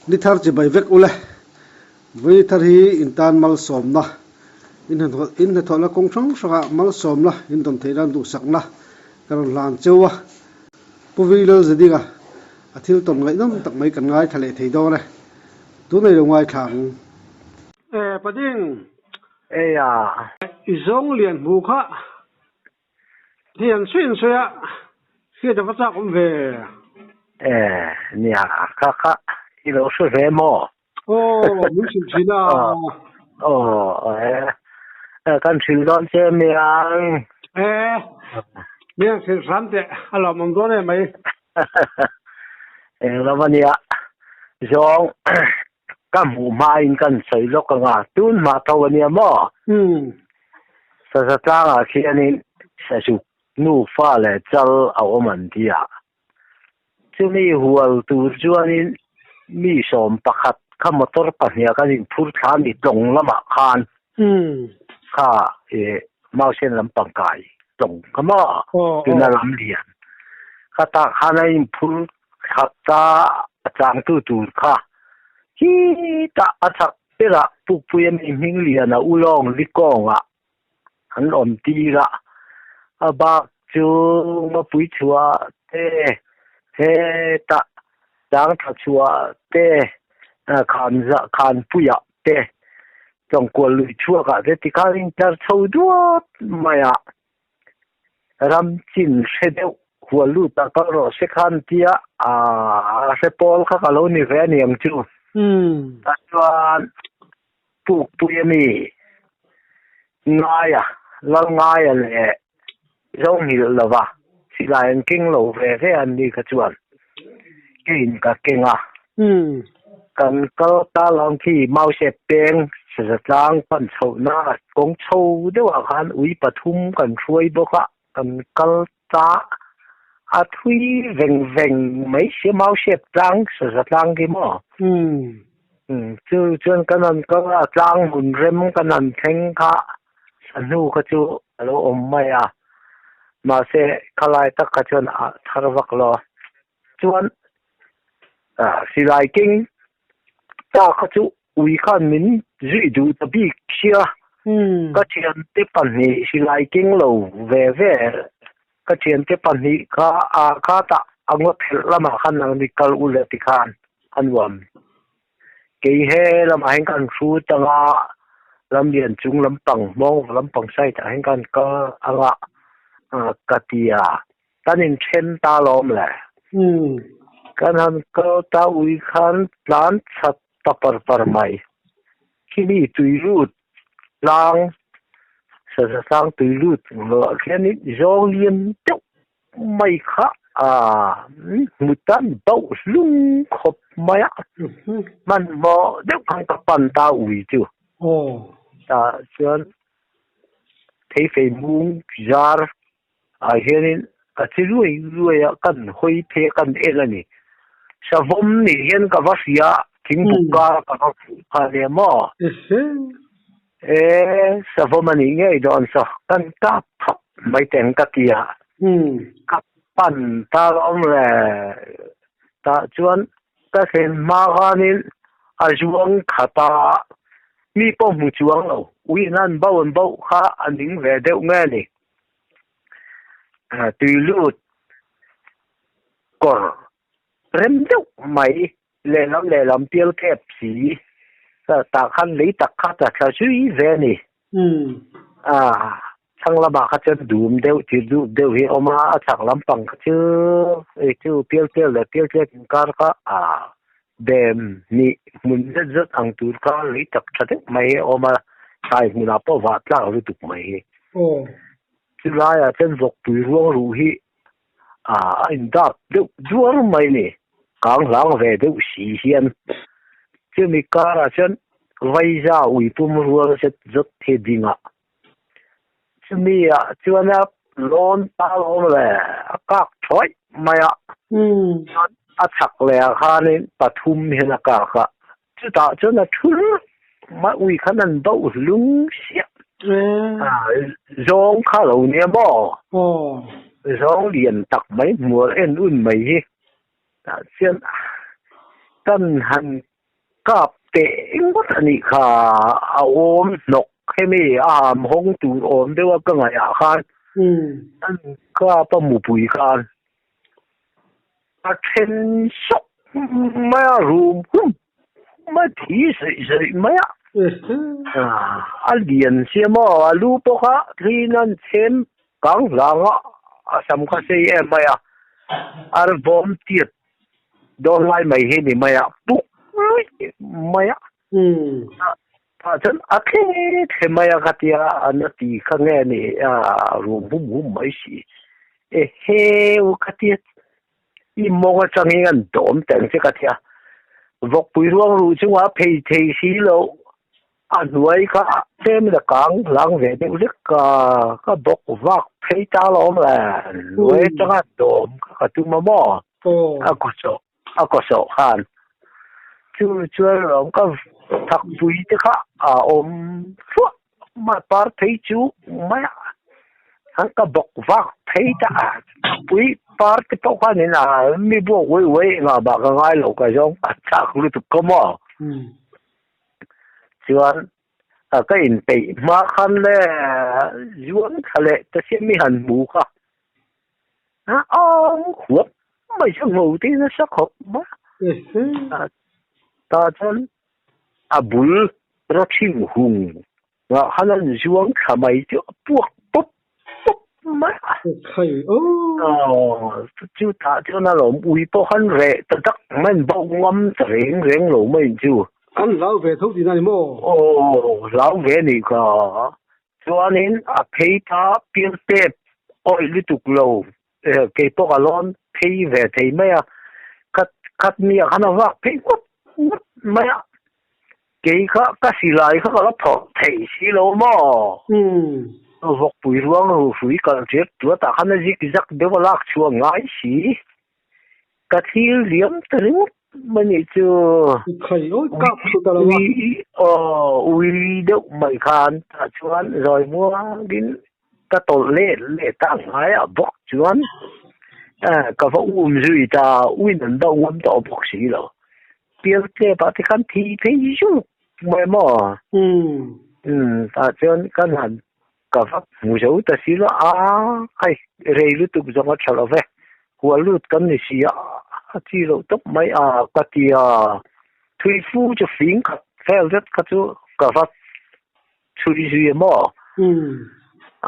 Ni thar chibai vek ule. Vawi thar hi in tan malsawmna, in hnathawhna kawng hrang hrangah malsawmna in dawn theih nan duhsakna ka rawn hlan cheu a. Pu Vilal Zadinga a thil tawn ngaihnawm tak mai kan ngaithla leh thei dawn e. Tunei lo ngaithla ang. E Pading! Eia! I zawng lian hmu kha Hei an sawi an sawi a, hriat a va chak awm ve. E, nia, kha kha i lo hre ve maw? Aw, min hrilh thin a. Aw, e, kan hrilh dawn che miang. E, miang hrilh hram teh, a lawmawm dawn em mai. Eng lo a nia, zawng ka hmuh hmain kan sawi lawk ang a, tun hma tho a nia maw? Saza tlangah khianin Sazuk nufa leh chal a awm an ti a, chumi hual tur chuanin mi 11 kha motor pahniha kan inphur thla a ni tlawng lamah khan kha Mausen lampang kai tlawng kha maw tuna lam lian kha tah khan a inphur Thla ta a changtu tur kha hi tah a chak berah Pukpui a mi hming lian a ulawng likawngah an awm tir a, a bak chu Mapui chhuah te, hetah Changthla chhuah te, Khanpuiah te, Tlawngkual lui chhuakah te tikhan intlar chho duat mai a. Ram chin hre deuh hual lut ah kal rawh se khan tia a hre pawl kha ka lo ni ve a ni ang chu. Tah chuan Pukpui a mi Ngaia, Lal Ngaia leh Zohngilh lova silai an keng lo ve ve an ni kha chuan keiin ka keng a. Kan kal ta lang khi Mause peng saza tlang pan chhohna kawng chho deuhah khan ui pathum kan hruai bawk a, kan kal ta a thui veng veng mai sia Mause tlang saza tlang khi maw? Chu chuan kan han kal a, tlang hmun rem kan han thleng kha sahnu kha chu a lo awm mai a, mahse khalai tak kha chuan a thar vak lo. Chuan silai keng ta kha chu ui khan min zui duh ta bik sia, ka thiante pahnih silai keng lo ve ve ka thiante pahnih kha a kha tah a ngaw phelh lamah khan nang ni kal u le tikhan a nuam. Kei he lamah hian kan hrut anga lamlian chung lampang hmawng lampang side ah hian kan kal anga ka ti a. Kan inthen ta lawm le. Kan han kal ta ui khan tlan chhat ta par par mai. Khimi tui lut tlang, saza tlang tui lut ngawh khianin zawng lian deuh mai kha a hmu tan bauh hlung khawp mai a. Hmanhmawh deuh khan ka pan ta ui chu. Tah chuan theifei mung zar Ah hianin ka chi ruai ruai a, kan hawi phei a, kan en a ni. Savawm nih hian ka va hria a, thingbuk kar ka va fuh kha nia maw? E, savawm a nih ngei dawn saw, kan kap thap mai teng ka ti a. Ka pan ta lawm le, tah chuan ka thlen hma khanin a zuang khat a, mi pawh hmu chuang lo, uiin an bauh an bauh kha a ning ve deuh nge ni. Tui lut kawr rem deuh mai lehlam lehlam pial kep si tah khan lei tak kha ta thla zui ve a ni. Thlang lamah kha chuan dum deuh thil dup deuh hi a awm a, a chhak lampang kha chu hei chu pial pial leh pial tlek inkar kha bem hnih hmun zet zet ang tur kha lei tak tha deuh mai hi a awm a, thlai hmunah pawh vah tlak lutuk mai hi. Chu laiah chuan vawkpui ruang ruh hi a indap deuh duar mai a ni, kang hlang ve deuh si hian. Chumi karah chuan Vaiza uipum rual zet zawt hi ding a, chumi ah chuan a lawn ta lawm le a kak thuai mai a, chuan a chhak leh ah khanin pathum hian a kak a, chutah chuan a thul mai ui khan an bauh hlung siah zawng kha lo nia maw zawng lian tak mai hmual en un mai hi tah chuan kan han. kap teh ngawt a nih kha, a awm hnawk hemi a ham hawng tur awm deuh a ka ngaih ah khan an kap a mupui khan a then sawk mai a, rum hum hum a thi zawih zawih mai a, a lian sia maw a lu pawh kha thliin an chhem kang hlang a, a sam kha sei em mai a, ar vawm tiat dawn lai mai hi ni mai a, puk luih mai a, tah chuan a thle thle mai a ka tia an a ti kha nge ni a rum hum hum mai si eheu ka tia i mawng atangin an dawm teng che ka tia vawkpui ruang ruh chungah phei thei si lo A hnuai kha tlem la kang hlang ve deuh lek ka ka bawk vak phei ta lawm le hnuai atanga dawm kha ka tum a maw a kaw sawh a kaw sawh khan chu chuan lawm ka thakpui te kha a awm hluah mai par phei chu mai a an ka bawk vak phei ta a thakpui par te pawh khanin a mi buak uai uai engah mah ka ngai lo ka zawng a chak lutuk ka maw. Chuan ka inpeih hma khan le zuang thla leh ta sia mi han hmu kha a awm khuap mai chu ngho te nasa khawp mai a. Tah chuan a bul rawthing hung Ngah khan an zuang thla mai chu a puak pawp pawp mai a. Aw, chu tah chuan a lawm ui pawh khan reh ta tak mai an bauh ngam ta reng reng lo mai chu. An hlau ve tho tihna ni maw? Aw, hlau ve a nih kha. Chuanin a phei ta pial tep awih lutuk lo, kei pawh ka lawn phei ve thei mai a, khat khat mi ah khan a vak phei ngawt ngawt mai a. Kei kha ka silai kha ka la phawrh theih si lo maw? Vawkpui ruang ruhrui kal tir tuat ah khan a zik zak deuh a lak chhuah ngai si. Ka thlir liam ta ringawt mai nih chu. Khai awi kap thu ta lo a. Aw ui deuh mai khan tah chuan zawi muangin ka tawlh leh leh ta ngai ah bawk chuan ka va um zui ta uin an deuh ngam tawh bawk si lo. Pial tlep ah te khan thi phei zuk mai maw? Umm tah chuan kan han ka va hmu zo ta si lo a hei rei lutuk zawng a tha lo ve hual lut kan ni si a a chi loh tawp mai a ka ti a thui fu chu fing khat vel zet kha chu ka va Chhui zui a maw?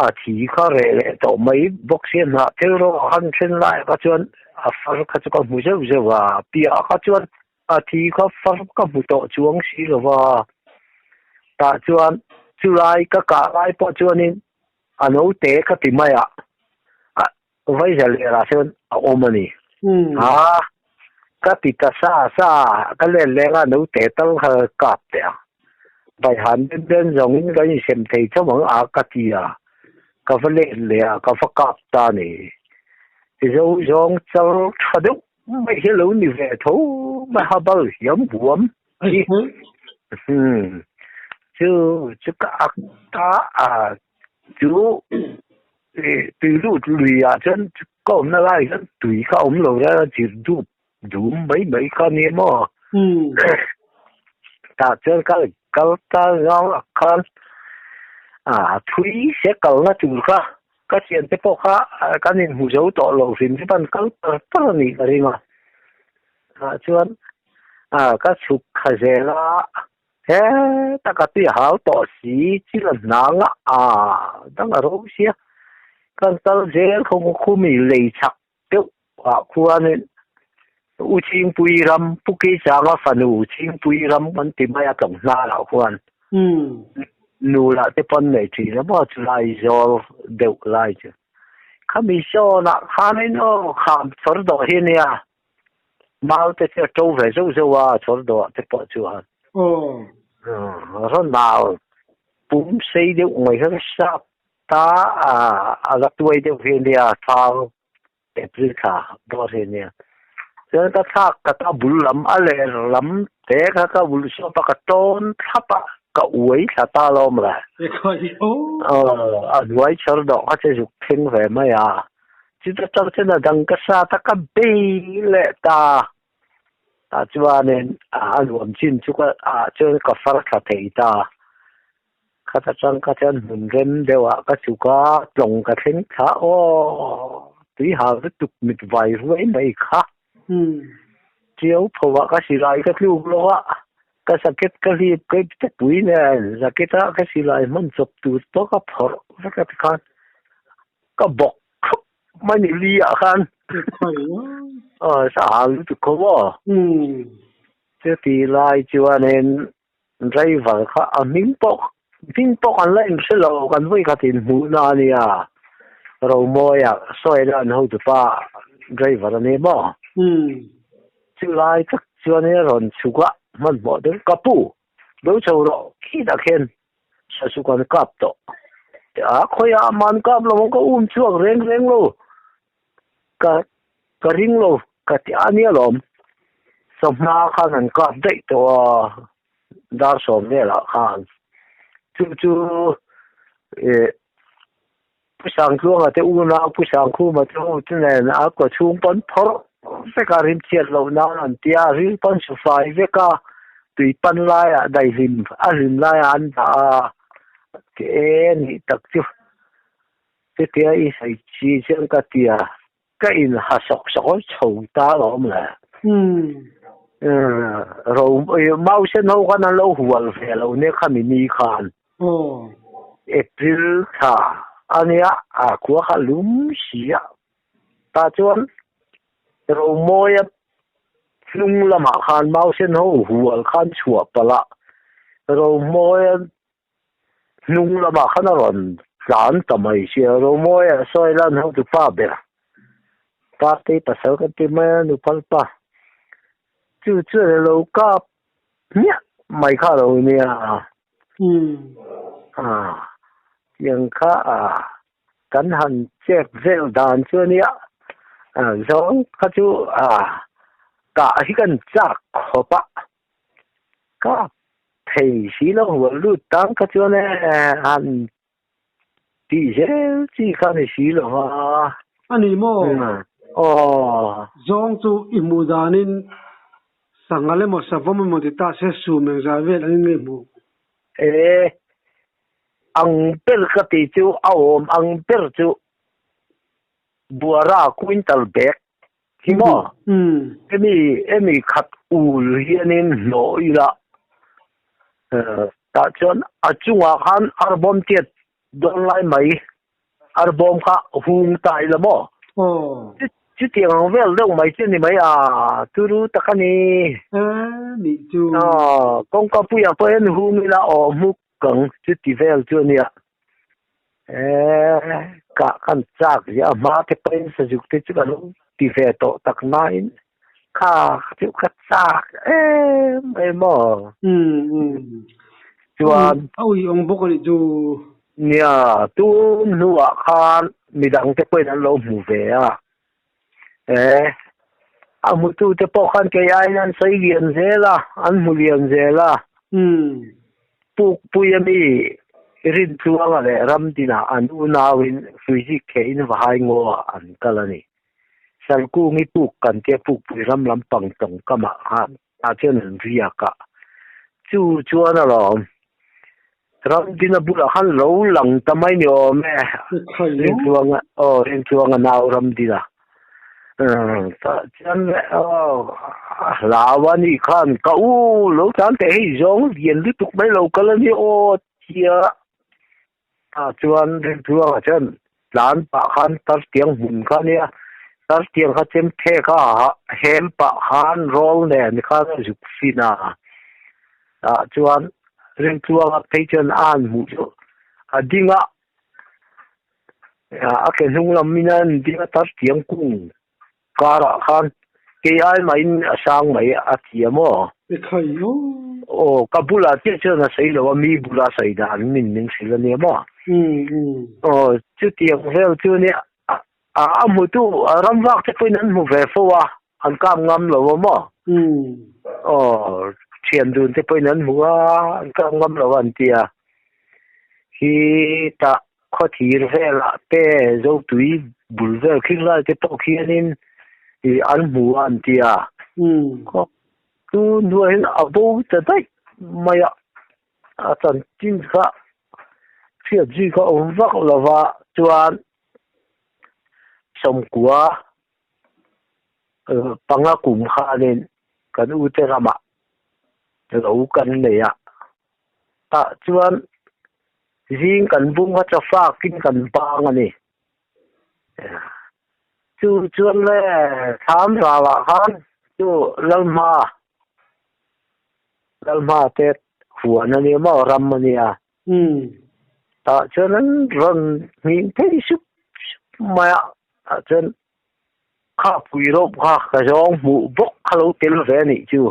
A thi kha reh leh tawh mai bawk sia hnah thil rawh a han then lai kha chuan a far kha chu ka hmu zeuh zeuh a, piah kha chuan a thi kha far ka hmu tawh chuang si lo va, tah chuan chulai ka kah lai pawh chuanin a naute ka ti mai a, Vaizal leh rah chuan a awm a ni. Ha, ka ti ta sa sa, ka let leng a naute tal kha kap teh a. Vaihan ben ben zawngin kan insem thei tho ang a ka ti a, ka va let leh a, ka va kap ta a ni. Zo zawng chal tha deuh mai hi a lo ni ve tho mai, ha bal hiam huam hi. Chu chu ka ak ta a chu. Tui lut lui ah chuan ka awmna lai hian tui kha a awm lo a chirh dup dum mai mai kha a nia maw tah chuan ka kal ta zau ah khan ah thui se kalna tur kha ka thian te pawh kha kan inhmu zo tawh lo hrim hrim a an kal par par a nih ka ring a tah chuan ah ka chhuk thla zel a. He taka tui a hau tawh si, thil a hnang a, aa dang a ro sia. Kan kal zel khaw khumi lei chak deuh ah khuanin U Chhingpui ram, Pu Keichanga fanu Chhingpui ram an ti mai a tlawng hnar ah khuan nu lah te pawn nei thin a maw chulai zawl deuh lai chu. Khami sawn ah khanin aw kham chawr dawh hi nia. Mau te chu a to ve zauh zauh a, chawr dawh ah te pawh chuan. Rawn nau pum sei deuh mai kha ka sap ta a, a la tuai deuh hi ania, thau April thla bawr hi ania. Chuan ka thlak khat a bul lam a ler lam te kha ka bul sawp a, ka tawn thlap a, ka uai thla ta lawm le. A hnuai chawr dawh kha chu zuk thleng ve mai a. Chuta tang chuan a dang ka sat a, ka bei leh ta. Tah chuanin a nuam chin chu ka ah chuan ka far thla thei ta. Khata tang kha chuan hmun rem deuhah ka chhuk a, tlawng ka thleng thla aw, tui hal lutuk mit vai ruai mai kha. Chiau pho ah ka silai ka tluk lo a, ka jacket ka hlip ka ip te pui nen jacket a ka silai hman chawp tur pawh ka phawrh vek a tikhan ka bawk thlup mai ni li ah khan aw sa hal lutuk kho maw. Chuti lai chuanin driver kha a hming pawh hming pawh kan la inhre lo kan vawi khat inhmuhna a nia Romawia sawi la an hotupa driver a ni maw. Chulai tak chuan a rawn chhuk a hmanhmawh deuh ka pu lo chho rawh khitah khian sasu kan kap tawh a khawiah man kap lo ang ka um chhuak reng reng lo ka ka ring lo ka ti a nia lawm sawmhma khan an kap daih tawh a dar sawm velah khan chu chu eh Pu Sangtluanga te unau Pu Sangkhuma te ho chu nen a kaw chhung pawn phawrh vek a, rimchhiat loh nan an ti a, ril pawn su fai vek a, tui pan laiah daihlim a hlim laiah an dah a, ti e nih tak chu chutia i sawi chi chuan ka ti a, ka in ha sawk sawk a chho ta alawm le. Ro mau sen ho khan an lo hual ve lo nia khami ni khan. April thla a nia a khua kha lum si a tah chuan Romawia hnung lamah khan mau sen ho hual khan chhuah palh a Romawia hnung lamah khan a rawn tlan ta mai sia Romawia sawi lan ho chu pa ber Partei pasal kan ti mai a nuphal pa chu chuan a lo kap hmiah mai kha lo nia a tiang kha a kan han chek vel dan chu ania a zawng kha chu a kah hi kan chak khawp a ka thei si lo hual lut tang kha chuan e han Tih zel chi kha ni si lo va. A ni maw? Aw. Zawng chu i hmuh danin sanghal emaw savawm emaw ti ta se sum engzah vel angin nge i hmuh? E, ang ber ka tih chu a awm ang ber chu Buara quintal bag hi maw? Hemi hemi khat ul hianin hnawh ila tah chuan a chungah khan arbawm tiat dawn lai mai arbawm kha hung ta ila maw? Chutiang ang vel deuh mai chu ni mai a turu tak a ni. Kawngka puiah pawh hian hung ila aw hmuk ang chuti vel chu a nia. Eee kah kan chak zia a hma te pawhin sazuk te chu ka lo ti ve tawh tak nain kha chu ka chak em em aw. Chuan a ui awng bawk a nih chu. Nia tun hnuah khan midang te pawhin an lo hmu ve a. Eee a hmutu te pawh khan kei aiin an sawi lian zel a, an hmu lian zel a. Pukpui ami Rintluanga leh Ramdina an unauin Hruizik theihin Vahai ngaw ah an kal a ni. Salkungi puk kan tia Pukpui ram lampang tawngkamah khan ah chuan an riak a. Chu chuan alawm Ramdina bulah khan lo lang ta mai ni awm e. Rintluanga aw Rintluanga nau Ramdina. Tah chuan aw hlau a nih khan ka u lo tlan teh hei zawng lian lutuk mai lo kal a ni aw tia tah chuan Rintluanga chuan tlan pah khan tar tiang hmun kha a nia tar tiang kha chem phek a hem pah khan rawl nen khan a zuk fin a tah chuan Rintluanga phei chuan a han hmuh chu a ding a. A ke hnung lam in a ding a tar tiang kung karah khan kei ai mahin a sang mai a ti a maw? Aw ka bulah chiah chuan a sawi lo a mi bula sawi dan min min hrilh a nia maw? Aw chutiang vel chu nia a hmutu ram vak te pawhin an hmu ve fo a an kap ngam lo a maw? Aw thian dun te pawhin an hmu a an kap ngam lo a an ti a. Hi tah khawthir velah te Zotui bul vel khing lai te pawh khianin ih an hmu a an ti a. Tu hnuah hian a bo ta daih mai a, a chanchin kha hriat zui kha a awm vak lo va, chuan sawmkua panga kum khanin kan ute ramah lo kan nei a, tah chuan zing kan bung a chafakin kan bang a ni. Chu chuan le thlam ralah khan chu Lalhma Lalhma te huan a nia maw ram a nia. Tah chuan an rawn nghing phei sup sup mai a, tah chuan kha pui rawp kha ka zawng hmuh bawk kha lo tel ve a nih chu.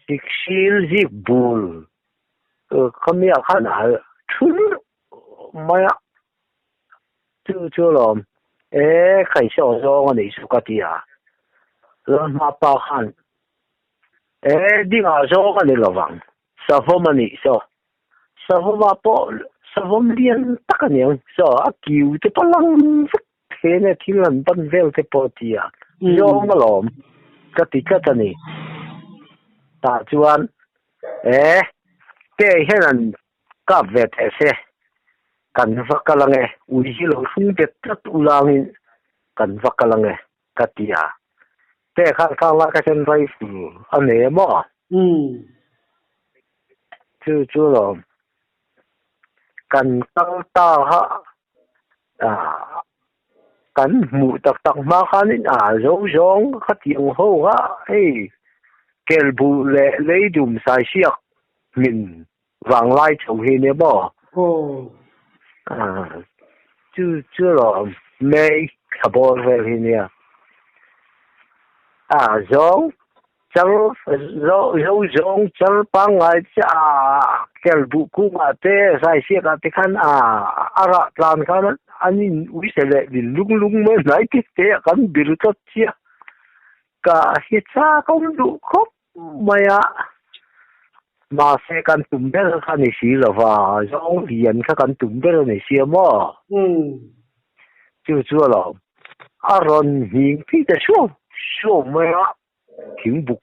Siksil zik bul khamiah khan a thul mai a. Chu chu alawm, e khaihsaw zawng a nih chu ka ti a, Lalhma pa khan e dingah zawng a ni lovang, savawm a nih saw, savawmah pawh savawm lian tak a niang saw, a kiu te pawh lang vek thei ania thil han ban vel te pawh a ti a, zawng alawm ka ti tlat a ni. Tah chuan e te hian an Kap ve teh se, kan va kal ange, ui hi lo hrung bet tlat ulangin kan va kal ange ka ti a. Te khan khang lai kha chuan rifle a nei a maw? Chu chu lawm. Kan kal ta kha ah kan hmuh tak tak hma khanin ah zo zawng khatiang ho kha hei kelbuh leh leidum saisiak hmin Vanglai chho hi nia maw? Aw. Ah, chu chu alawm May thla bawr vel hi nia. Ah, zawng chal zo zo zawng chal pangngai che a kel buh kungah te saisiakah te khan a a rah tlan khan an in uise leh din lung lung mai hnai te te ah kan bir tlat chiah. Ka hi chak awm duh khawp mai a, mahse kan tum ber kha ni si lo va, zawng lian kha kan tum ber a ni sia maw? Chu chu alawm, a rawn nghing phei ta suau suau mai a, thingbuk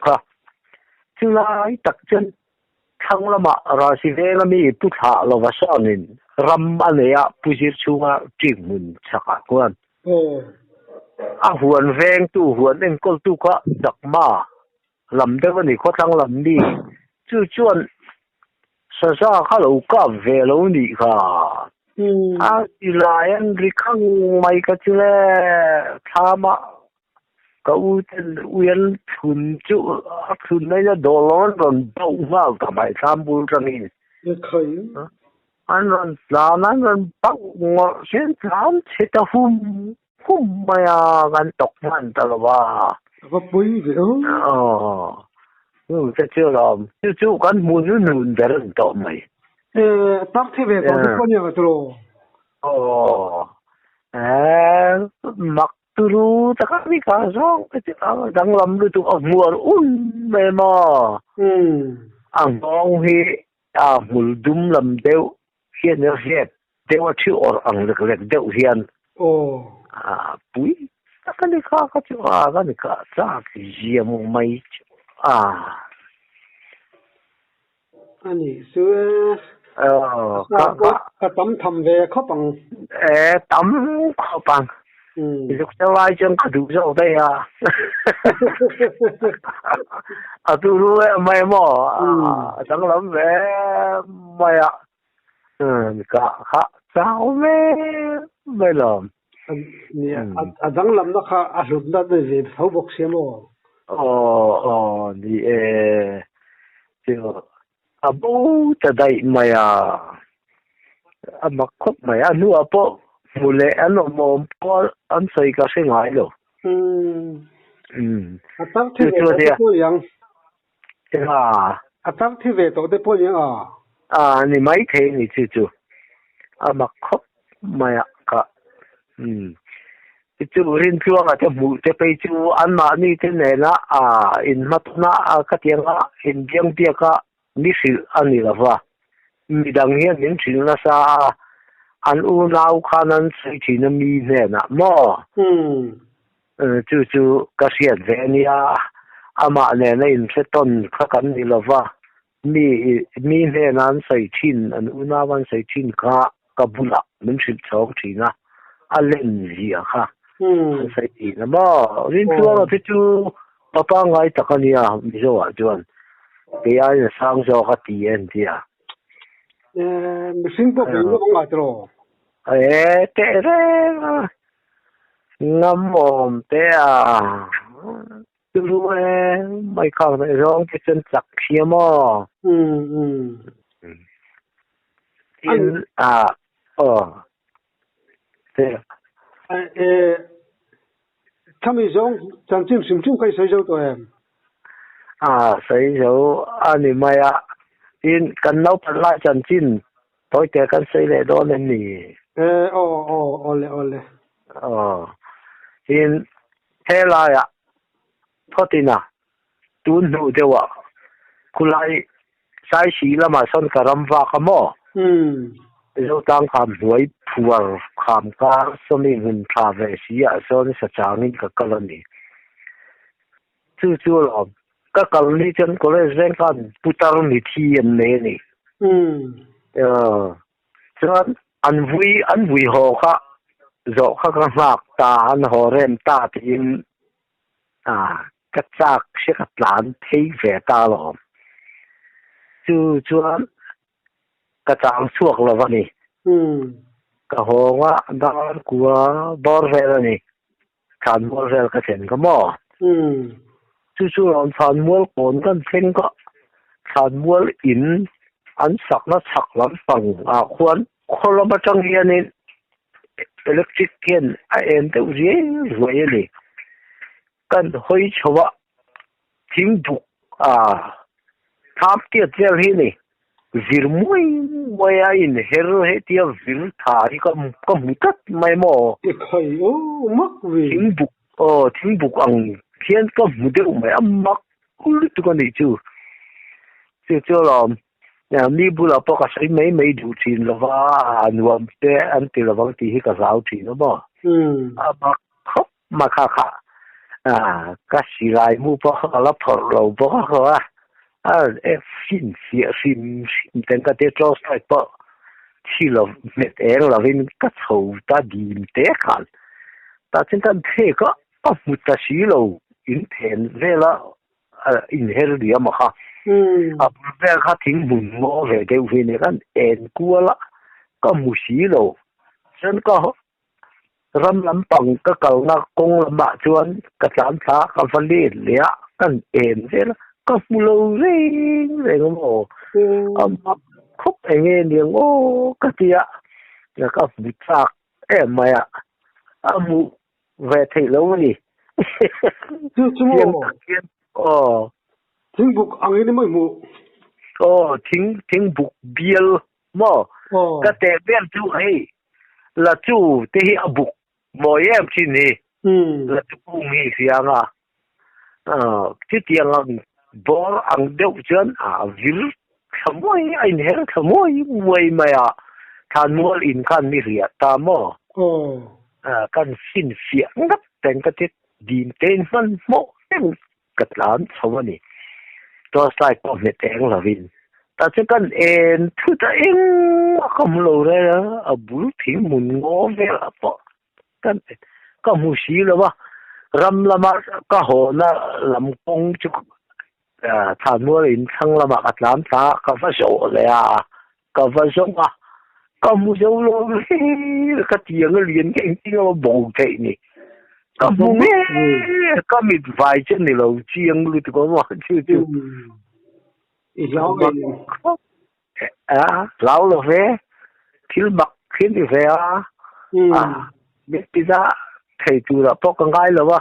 kha chulai tak chuan thlang lamah Rasi venga mi pu thlah lova sawnin ram a nei a, pu zir chhunga ṭik hmun chhakah khuan A huan vengtu, huan enkawltu kha Chakma lam deuh a ni, khawthlang lam mi. Chu chuan saza kha lo kap ve lo nih kha. A ti lai an ri khang mai kha chu le, thlama ka u ten ui an thlun chu a thlun mai na dawl lo an rawn bauh nghal ta mai thlam bul tangin. An rawn tlan an rawn bauh ngawrh hian tlan chhe ta hum hum mai a, kan tawk hman ta lo va. A va pui ve aw. Aw, chu te chu alawm, chu chu kan hmu nu nun ber an tawh mai. E, tar the ve tawh te pawh nia ka tilo. Aw, e, mak turu taka mi kha zawng te chu a danglam lutuk a hmuar un mai maw. A nghawng hi A hmul dum lam deuh hian a zep deuh a thi awrh ang lek lek deuh hian a pui tak a ni kha ka chu a ka ni kha chak ziam mai chu a. A ni chu e. Ka tam tham ve khawp ang. E tam khawp ang. Zuk te lai chuan ka duh zawk daih a. A turu em mai maw? A danglam ve mai a. Ka kha chau ve mai lawm. Nia, a danglamna kha a hlutna nei ve tho bawk sia maw? Aw, aw, ni e. Chu a bo ta daih mai a, a mak khawp mai a, hnuah pawh hmu leh an awm awm pawh an sawi ka hre ngai lo. Umm. A tar thi ve tawh te pawh niang. Eng a? A tar thi ve tawh te pawh niang a? A ni maithei ni chu chu. A mak khawp mai a ka. Umm. Chu Rintluanga te hmuh te phei chu anmahni te nena inhmatawna khatianga inbiang biaka mi hrilh a ni lo va, midang hian min hrilh nasa a, an unau khan an sawi thin a mi hnenah maw? Chu chu ka hriat ve a nia. Amah nena inhre tawn kha kan ni lo va, mi mi hnena an sawi thin, an unau an sawi thin kha ka bulah min hrilh chhawng thin a, a len zia kha an sawi thin a maw? Rintluanga te chu pa pangngai tak a nia Mizoah chuan kei aiin a sang zawk a ti en tia. Mihring pawh bei ngawt ang ngai tiraw? E teh reng a, ngam awm te a. Chu e, mai khang daih zawng te chuan chak hria maw? Tin a aw te. E khami zawng chanchin hrim hrim kha i sawi zo tawh em? A sawi zo a ni mai a, tin kan naupang lai chanchin tawite kan sawi leh dawn em ni? E aw aw awle awle. Aw tin helaiah phawtin a tun hnu deuhah khulai Saisi lamah sawn ka ram vak a maw? Zotlang kham hnuai phuar kham kar sawmi hmun tha ve si ah sawn sa changin ka kal a ni. Chu chu alawm, ka kal ni chuan college veng khan putar mithi an nei a ni. Chuan an vui an vui haw kha zawh kha ka nghak ta an haw rem ta tiin ka chak hria ka tlan phei ve ta alawm. Chu chuan ka chang chhuak lo a ni. Ka hawng a dar kua bawr vel a ni. Thlanmual vel ka thlen ka maw? Chu chu rawn thlanmual kawn kan thleng ka, thlanmual in an sakna chhak lampang ah khuan khaw lam atang hianin electric hian a en deuh riai ruai a ni. Kan hawi chho a, thing buk ah thlam tiat vel hi ni vir muai muai a inher hetia vir tha hi ka ka hmu tlat mai maw? Ekhai aw mak ve. Thing buk aw thing buk ang hian ka hmu deuh mai a mak lutuk a nih chu. Chu chu alawm mi bulah pawh ka sawi mai mai duh thin lova a nuam te an ti lovang tih hi ka hlau thin a maw? A mak khawp Ma kha kha ka silai mu pawh kha ka la phawrh lo bawk a khaw a, a fin fiah hrim hrim ten ka tia torch light pawh thi lo hmet eng lovin ka chho ta dim te khan tah chuan kan phek a ka hmu ta si lo in phen vela inher liam a kha a bul vel kha thing hmun ngaw ve deuh hi nia kan en kual a ka hmu si lo chuan ka Ram lampang ka kalna kawng lamah chuan ka tlan thla a, ka va let leh a, kan en vel a, ka hmu lo reng reng a maw? A mak khawp eng nge niang aw ka ti a, ka hmu chak em mai a, a hmuh ve theih lo a ni. Chu chu maw? Aw. Thingbuk ang in emaw i hmuh? Aw, thing thingbuk bial Maw? Ka teh ber chu hei la chu te hi a buk mawi em thin hi. La chu kung hi hria anga chutiang ang bawr ang deuh chuan a vir thla muai a inher thla muai muai mai a, thlanmual in khan mi hria ta maw? Kan finfiah ngat reng ka ti dim tein hmanhmawh reng Ka tlan chho a ni. Torchlight pawh hmet eng lovin. Tah chuan kan en thut a engmah ka hmu lo reng a, a bul thing hmun ngaw velah pawh kan ka hmu si lo a. Ram lama ka hawhna lam kawng chu thlanmual in thlang lamah ka tlan thla a, ka va zawh leh a, ka va zawng a, ka hmu zo lo reng ka tiang a lian nge engtin emaw bo theih ni. Ka hmu nge ka mit vai chu ni lo chiang lutuk a maw chu chu. I hlau ve ni. A hlau lo ve thil mak hi ni ve a mit tina thei turah pawh ka ngai lo a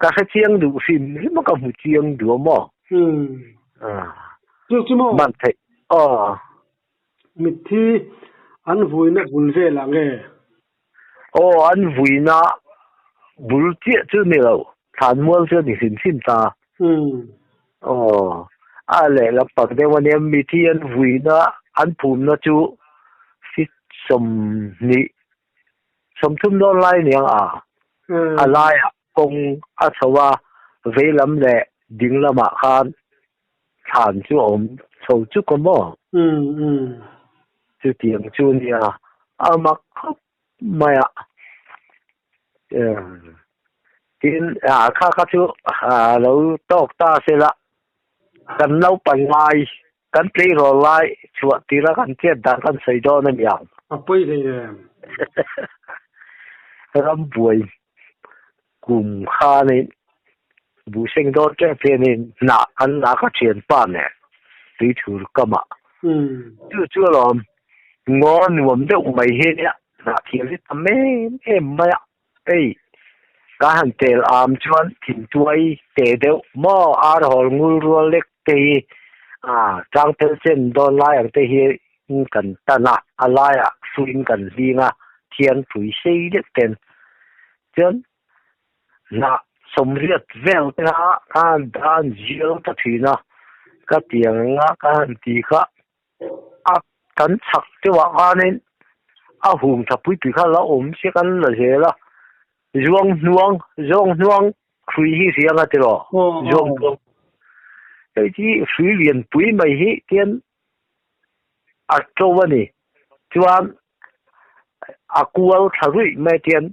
ka hre chiang duh hrim hrim a ka hmu chiang duh a maw. Chu chu maw? Man theih aw. Mitthi an vuina bul velah nge? Aw an vuina bul chiah chu ni lo, thlanmual chu a ni hrim hrim ta. Aw a lehlam pak deuh a nia mitthi an vuina an phumna chu feet 20 30 dawn lai aniang a, a laiah kawng a chho a, veilam leh. Ding lamah khan thlan chu a awm chho chuk a maw? Chutiang chu nia a mak khawp mai a. Tin, kha kha chu lo tawk ta sela kan naupang lai Kan tleirawl lai chhuah tira kan chet dan kan sawi dawn a ni ang. A pawi hlei em? Rambuai kum khanin Buhseng dawn tep hianin hnah kan la ka thianpa nen tuithur kamah. Chu chu alawm ngaw nuam deuh mai hi nia hnah thial hi tam em em mai a. Hei ka han tel am chuan thintuai te deuh maw ar hawl ngul rual lek te hi ah tlangphel chen dawn lai ang te hi kan tan a, a laiah hruin kan hling a, thiangpui sei deuh ten chuan hnah sawmriat vel te kha ka han dan zial ta thin a, ka tiang anga ka han ti kha. A kan chhak deuhah khanin a hung tha pui pui kha la awm sia kan la zel a, zuang hnuang zawng hnuang hrui hi hria anga tiraw zuang hnuang hei hi hrui lian pui mai hi tian a to a ni chuan a kual thla ruih mai tian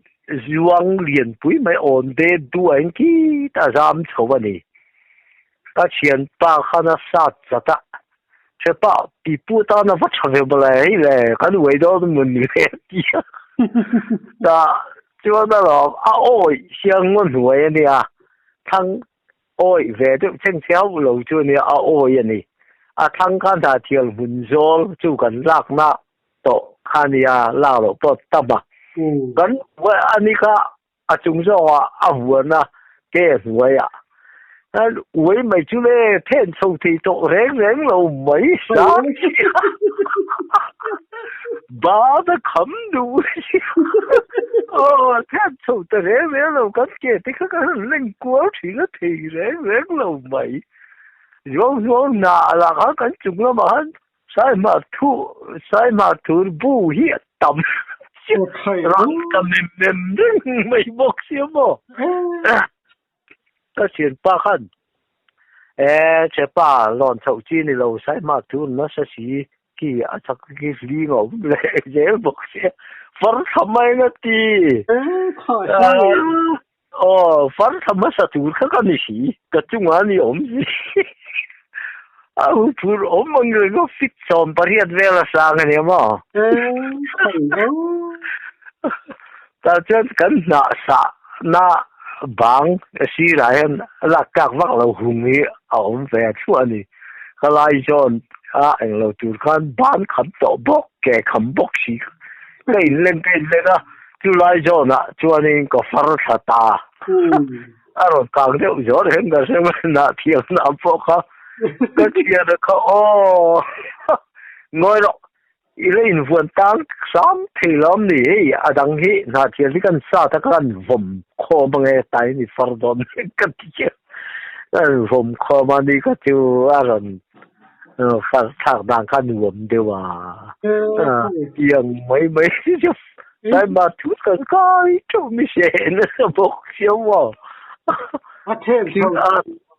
zuang lian pui mai awn be duah in khitah a zam chho a ni ka thianpa khan a sat zat a. Hrepa pipu tan a va tha ve bawlh e, hei le kan uai dawn mun ni ve a ti a. Ta chuan alawm a awih siang ngaw hnuai a nia, thlang awih ve deuh cheng che hauh lo chu a nia, a awih a ni. A thlang kha hna thial hmun zawl chu kan lakna tawh kha a nia, lak loh pawh tam a. Kan uai a ni kha A chung zawkah a vuan a, ke a hnuaiah. An uai mai chu le, then chho thei tawh reng reng lo mai sa Ban a kham duh Aw, then chho ta reng reng lo, kan ke te kha kan han leng kual thin a thei reng reng lo mai. Zuang zuang hnah lah khan kan chung lamah khan Saihmar thu, Saihmar thur bu hi a tam rang ta mem mem reng mai bawk sia maw. Ka thianpa khan e chepa lawn chhoh chi ni lo Saihmar thur nasa si khi a chak khi hling a awm leh zel bawk sia far thla mai na ti. Aw, far thla hmasa tur kha ka ni si, ka chungah a ni awm si. A hu phur awm ang reng a fit 18 vel a sang a nia maw? Tah chuan kan hnah sah na bang sirah hian lak tlak vak lo hung hi a awm ve a thluah a ni. Ka lai zawn a englo tur khan ban kham tawh bawk, ke kham bawk si. Ka inleng ka inleng a, chu lai zawnah chuanin ka far thla ta. A rawn kang deuh zawr hian ka hre mai, nah thiamna pawh kha ka thian a kha aw. Ngawi rawh, i la invuan tang hram thei lo am ni, hei a dang hi hnahthial hi kan sat a kan vawm khawm ange tain i far dawn ka ti a, kan vawm khawm a ni kha chu a rawn Far thlak dan kha nuam deuh a, tiang mai mai chu saima thu kan kai theuh mi se nasa bawk sia maw. A then chho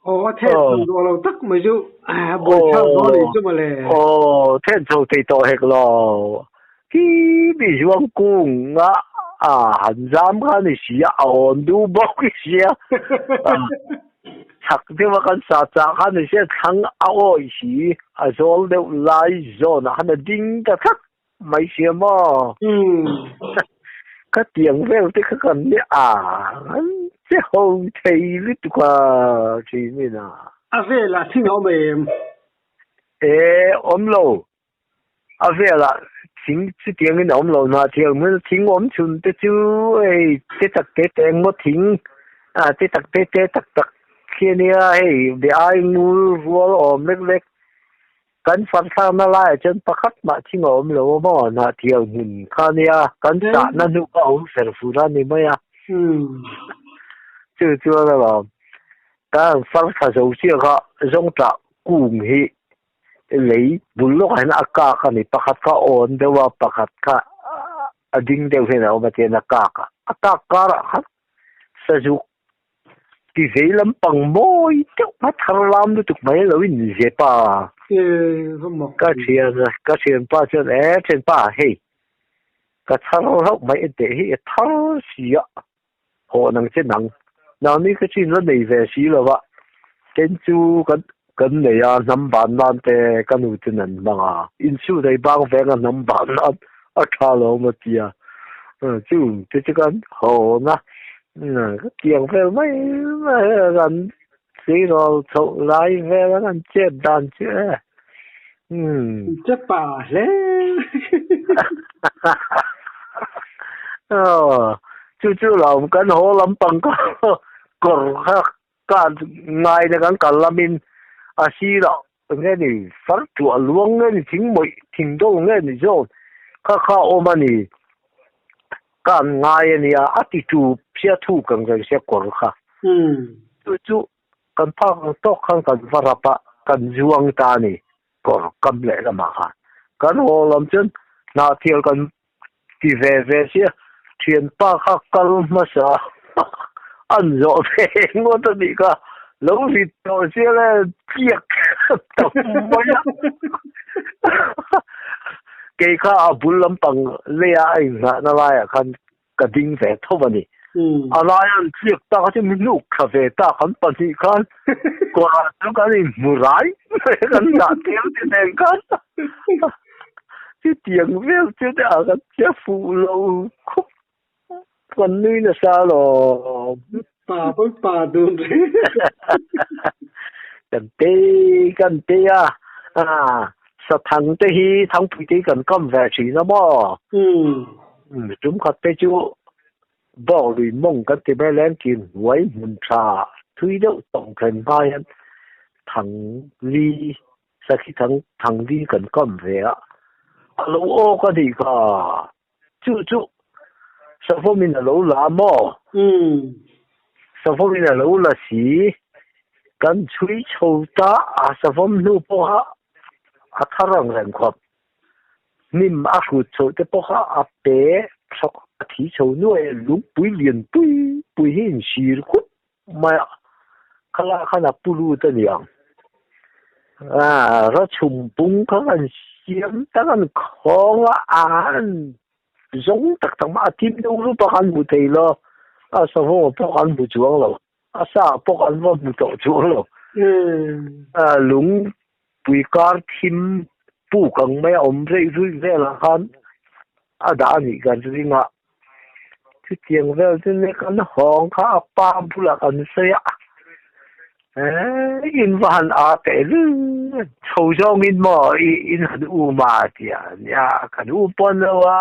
aw a then chho duh lo tak mai chu buai thlak dawn anih chu mawle. Aw then chho thei tawh hek lo khi mi zuang kung a han zam kha ni si a, a awn duh bawk sia. Chhak deuha kan sa chah khan ni se thlang a awih si, a zawl deuh lai zawnah khan a ding ta tlat mai sia maw? Ka tiang vel te kha kan ni a, an che ho thei lutuk a thin a. A velah thing a awm em? E, awm lo. A velah thing chutiangin a awm lo hna thiang hmel thing awm chhun te chu hei te tak te te eng maw thing ah te tak te te tak tak khi a nia hei be ai ngul rual awm lek lek kan farthlakna laiah chuan pakhat mah thing a awm lo a maw hnah thiang hmun kha a nia kan sahna hnu kha a awm fer fur a ni mai a chu chuan alawm kan farthla zo chiah kha zawngtah kung hi Lei bul lawkah hian a kak a ni. Pakhat kha a awn deuh a, pakhat kha a ding deuh hian a awm a tihian a kak a. A kak karah khan sazuk Ki vei lampang mawi deuh a thar lam lutuk mai lo in zep a. Ka thian ka thianpa chuan e thianpa hei ka chhar hlauh mai en teh hi a thar si a haw nang che nang nangni ka chin la nei ve si lo va ken chu kan kan nei a hnam ban nan te ka nu ten an hmang a insu nei bang veng a hnam ban nan a tha lo maw tia chu te chu kan haw na Ka tiang vel mai mai a kan tleirawl chhoh lai vel a kan chet dan chu e. Umm. Che pa hle. Aw chu chu lo kan haw lampang ka kawr kha ka ngai na kan kal lamin a sirah nge ni far tuah luang nge ni thing mawih thing do nge ni zawn kha kha awm a ni. Ka an ngai a nia, a ti tu sia thu kan reng sia kawr kha. Chu chu kan phak ang tawk khan kan va rap a, kan zuang ta a ni, kawr kam leh lamah khan. Kan haw lam chuan hnahthial kan ti ve ve sia, thianpa kha kal hmasa an zawh ve ngawt a nih kha, lo rit tawh sia le tliak tam mai a. Kei kha a bul lampang leia a inngahna laiah khan ka ding ve tho a ni. A laia an tliak tak a chu mi hnuk thla ve ta kan pahnih khan kawrah chuan kan inhmu rai mai a, kan dah tir ti nen khan chutiang vel chu te ah kan che fuh lo khawp kan nui nasa alawm. Pa pawn pa dun reng. Kan te kan te a, sathang te hi thangpui te hi kan kam ve thin a maw? Tum khat te chu bawk lui mawng kan ti mai lengkin hnuai hmun tha thui deuh tawng thlen hma hian thang li sakhi thang thang li kan kam ve a, a lo awk a nih kha. Chu chu savawmin a lo la maw? Savawmin a lo la si. Kan chhui chho ta a savawm hnu pawha a thar ang reng khawp. Hnim a hrut chhoh te pawha a pe thawk a thi chho nuai lungpui lian pui pui hi insir khup mai a. Khala khan a pu lut a ni ang. Ra chhum pung kha kan siam tak an khawng a, an zawng tak tak mah a thim deuh rup a kan hmu thei lo. A savawng pawh kan hmu chuang lo. A sa pawh kan va hmu tawh chuang lo. Lungpui kar thim puk ang mai a awm reih ruih velah khan a dah a nih kan ring a. Chutiang vel chu nia kan hawng kha a pa bulah kan sawi a, in va han a teh lul chho zawngin maw i in han um a tia nia kan um pawn lo a,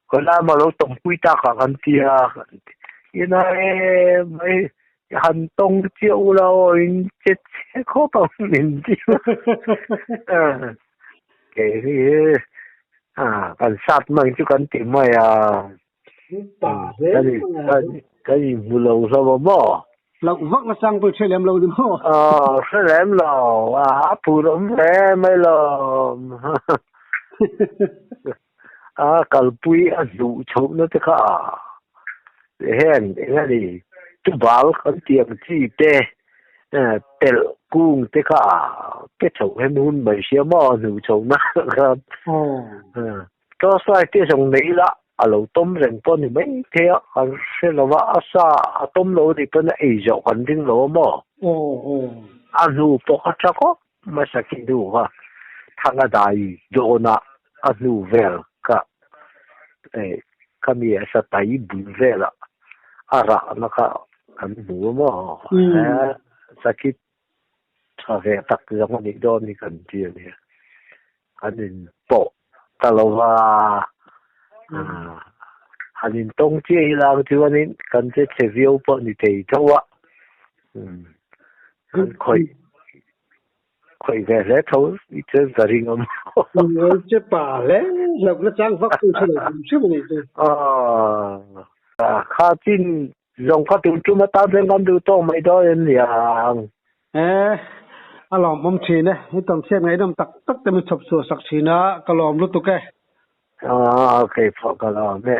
khawilai maw lo tawngpui tak ah kan ti a, ina e mai han tawng chiah u la aw in che chhe khawp ang min ti a. Kei hi kan sat mai chu kan ti mai a. Kan inhmu lo hlauh a maw? Hlauh vak na chang pawh i hre lem lo ni maw? Aw, hre lem lo. A phur awm hle mai lo. A kalpui a hnuh chhohna te kha heng eng a ni tubal kan tih ang chi te pelh kung te kha pe chho hem hun mai sia maw hnuh chhohna khan torchlight te zawng nei ila a lo tawm reng pawh a ni mai thei a kan hre lo va a sa a tawm lo a nih pawn a ei zawh kan ring lo a maw a hnu pawh kha tha khawp Hmasa khi hnu kha thang a dai dawn a, a hnu vel kha eh khami a sa tai bul velah a rahna kha kan hmu a maw? Eh sakhi tha ve tak zawng a nih dawn hi kan ti a nia. An inpawh ta lo va, han intawng chiah ila ang chuanin kan che chhe viau pawh ni thei tho a. Kan khawih khawih ve hle tho i chuan ka ring awm. Che pa hle hlauh na chang vak tu chu lo hrim hrim a nih chu. Aw kha chin zawng kha tun tum atan chuan kan duh tawk mai dawn em niang. E a lawmawm thin e, i tawn chhiat ngaihnawm tak tak te min chhawp chhuah sak thin a, ka lawm lutuk e. Aw keipawh ka lawm e.